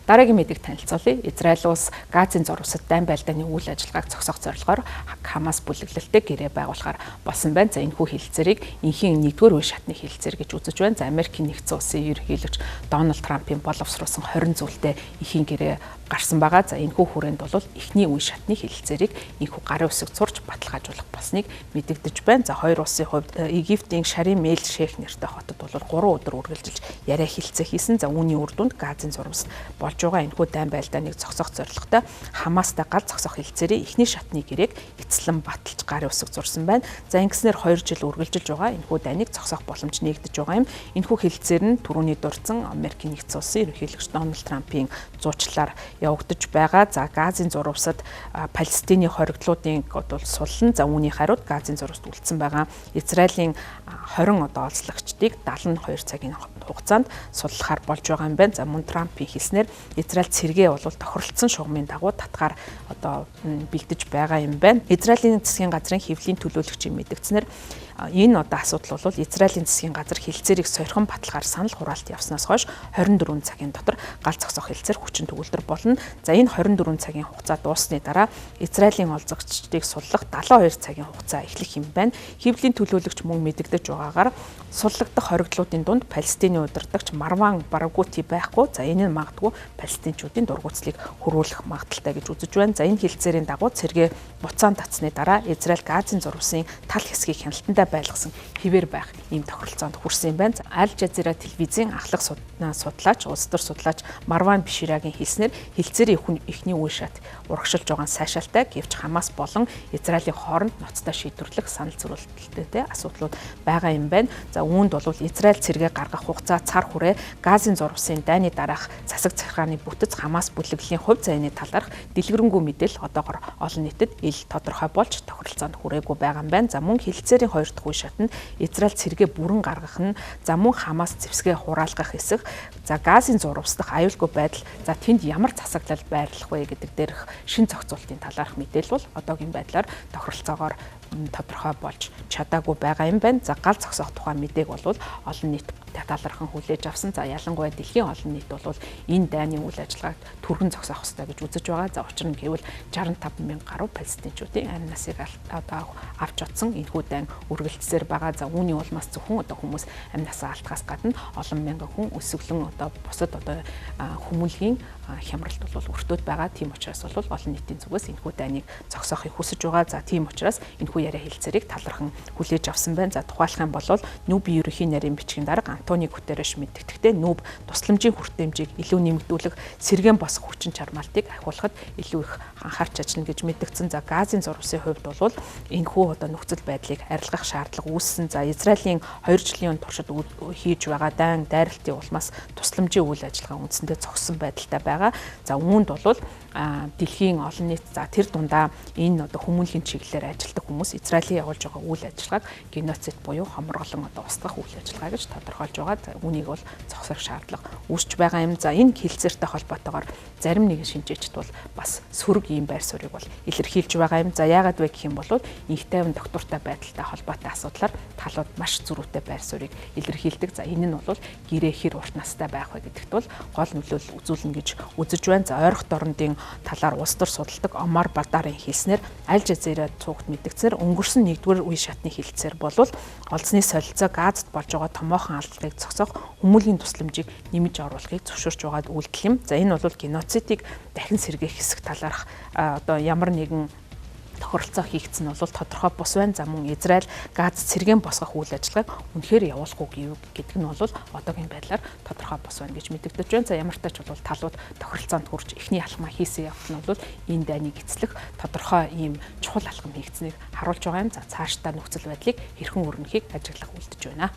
Дараагийн мэдээг танилцуулъя. Израиль улс Газын зурвасад дайн байлдааны үйл ажиллагааг зогсоох зорилгоор Хамас бүлэглэлтэй гэрээ байгуулахаар болсон байна. За энэхүү хэлэлцээрийг энхийн нэгдүгээр үе шатны хэлэлцээр гэж үзэж байна. За Америкийн нэгдсэн улсын ерөнхийлөгч Дональд Трампын боловсруулсан 20 зүйлтэй энхийн гэрээ гарсан байгаа. За энэхүү хүрээнд бол эхний үе шатны хэлэлцээрийг энэхүү гарын үсэг зурж баталгаажуулах болсныг мэдэгдэж байна. За хоёр улсын хувьд Египтийн Шарим Эл Шейх нэртэй хотод бол 3 өдөр үргэлжилж яриа хэлэлцээ хийсэн. За үүний үр дүнд Газын зурвас болж байгаа энэхүү дайн байлдааныг зогсоох зорилготой Хамастай гал зогсоох хэлэлцээрийн эхний шатны гэрээг эцлэн баталж гарын үсэг зурсан байна. За ингэснээр 2 жил үргэлжилж байгаа энэхүү дайныг зогсоох боломж нэгдэж байгаа юм. Энэхүү хэлэлцээр нь түрүүний дурдсан Америкийн нэгдсэн улсын ерөнхийлөгч Дональд Трампын зуучлалаар явагдаж байгаа. За Газын зурвасад Палестины хоригдлуудын бол суллан, за үүний хариуд Газын зурваст үлдсэн байгаа. Израилийн 20 одоо олзлогчдыг 72 цагийн хугацаанд суллахаар болж байгаа юм байна. За мөн Трампын хэлснээр Израиль цэргээ бол тохиролцсон шугамын дагуу татгаар одоо бэлдэж байгаа юм байна. Израилийн засгийн газрын хэвлэлийн төлөөлөгчийн мэдгдснээр энэ одоо асуудал бол Израилийн засгийн газар хэлэлцээрийг сорьхон баталгаар санал хураалт явснаас хойш 24 цагийн дотор гал зогсоох хэлэлцээр хүчин төгөлдөр болно. За энэ 24 цагийн хугацаа дууссаны дараа Израилийн олзогчдыг суллах 72 цагийн хугацаа эхлэх юм байна. Хэвлэлийн төлөөлөгч мөн мэдэгдэж байгаагаар суллагдах хоригдлуудын дунд Палестины удирдагч Марван Баргути байхгүй. За энэ нь магадгүй палестинчүүдийн дургуутслыг хөрвүүлэх магадлалтай гэж үзэж байна. За энэ хэлэлцээрийн дагуу цэргээ буцаан татсны дараа Израиль Газын зурвасын тал хэсгийг хяналтандаа байлгасан хэвээр байх ийм тохиролцоонд хүрсэн юм байна. Аль Жазира телевизийн ахлах судлаач, улс төр судлаач Марван Биширагийн хэлснээр хэлэлцээрийн эхний үе шат урагшилж байгаа сайшаалтай, гэвч Хамас болон Израилийн хооронд ноцтой шийдвэрлэх санал зөрөлттэй асуудлууд байгаа юм байна. За үүнд бол Израиль цэргээ гаргах хугацаа, цар хүрээ, Газын зурвасын дайны дараах засаг захиргааны бүтэц, Хамас бүлэглэлийн хувь заяаны талаарх дэлгэрэнгүй мэдээлэл одоогор олон нийтэд ил тодорхой болж тохиролцоонд хүрээгүй байгаа юм байна. За мөн хэлэлцээрийн хоёр дахь үе шатанд Израиль цэргээ бүрэн гаргах нь, за мөн Хамас зэвсгээ хураалгах хэсэг, за Газын зурвас дахь аюулгүй байдал, за тэнд ямар засаглал байрлах вэ гэдэг дээрх шин зохицуултын талаарх мэдээлэл бол одоогийн байдлаар тохиролцоогоор тодорхой болж чадаагүй байгаа юм байна. За гал зогсоох тухай мэдээг бол олон нийт талархан хүлээж авсан. За ялангуяа дэлхийн олон нийт бол энэ дайны үйл ажиллагааг түргэн зогсоох ёстой гэж үзэж байгаа. За учир нь гэвэл 65 мянган гаруй палестинчүүдийн амь насыг одоо авч утсан энэхүү дайн үргэлжлсээр байгаа. За үүний улмаас зөвхөн одоо хүмүүс амь насаа алдахаас гадна олон мянган хүн өсөглөн одоо бусад одоо хүмүүлгийн хямралт бол өртөөд байгаа. Тийм учраас бол олон нийтийн зүгээс энэхүү дайныг зогсоохыг хүсэж байгаа. За тийм учраас энэхүү яриа хэлэлцээрийг талархан хүлээж авсан байна. За тухайлах юм бол Нүб ерөнхий нарийн бичгийн дарга Антони Гутерреш мэдэгдэхдээ Нүб тусламжийн хүртээмжийг илүү нэмэгдүүлэх, сэргээн босох хүчин чармаалтыг ахиулахад илүү их анхаарч ажиллана гэж мэдэгдсэн. За Газын зурвасын хувьд бол энэхүү одоо нөхцөл байдлыг арилгах шаардлага үүссэн. За Израилийн 2 жилийн туршид хийж байгаа дайн дайралтын улмаас тусламжийн үйл ажиллагаа үндсэндээ зогссон байдалтай байгаа. За үүнд бол дэлхийн олон нийт, за тэр дундаа энэ одоо хүмүүнлэгийн чиглэлээр ажилладаг хүмүүс Израилийн явуулж байгаа үйл ажиллагааг геноцид буюу хомроглон одоо устгах үйл ажиллагаа гэж тодорхойлж байгаа. За үүнийг бол зогсоох шаардлага үүсч байгаа юм. За энэ хэлэлцээртэй холбоотойгоор зарим нэгэн шинжээчд бол бас сөрөг ийм байр суурийг бол илэрхийлж байгаа юм. За яагаад вэ гэх юм бол инх тайван доктортой байдалтай холбоотой асуудлаар талууд маш зөрүүтэй байр суурийг илэрхийлдэг. За энэ нь бол гэрээ хэр урт настай байх вэ гэдэгт бол гол нөлөөлөл үзүүлнэ гэж үзэж байна. За ойрхот орондын талаар улс төр судалдаг Омар Бадарын хэлснээр Аль Жазира цугт мэдгдсээр өнгөрсөн 1-р үе шатны хэлэлцээр болвол олзны солилцоо Газад болж байгаа томоохон алдлагыг зогсоох хүмүүлийн тусламжийг нэмж оруулахыг зөвшөөрч байгаа үйлдэл юм. За энэ бол геноцидыг дахин сэргээх хэсэг талаарх одоо ямар нэгэн тохиролцоо хийгдсэн нь бол тодорхой бус байна. За мөн Израиль Газ цэргэн босгох үйл ажиллагааг үнэхээр явуулахгүй гэдэг нь бол одоогийн байдлаар тодорхой бус байна гэж мэдэгдэж байна. За ямар ч тач бол талууд тохиролцоонд хүрч эхний алхмаа хийсэн явдал нь бол энэ дайныг эцлэх тодорхой ийм чухал алхам хийгдсэнийг харуулж байгаа юм. За цаашдаа нөхцөл байдлыг хэрхэн өрнөхийг ажиглах үлдэж байна.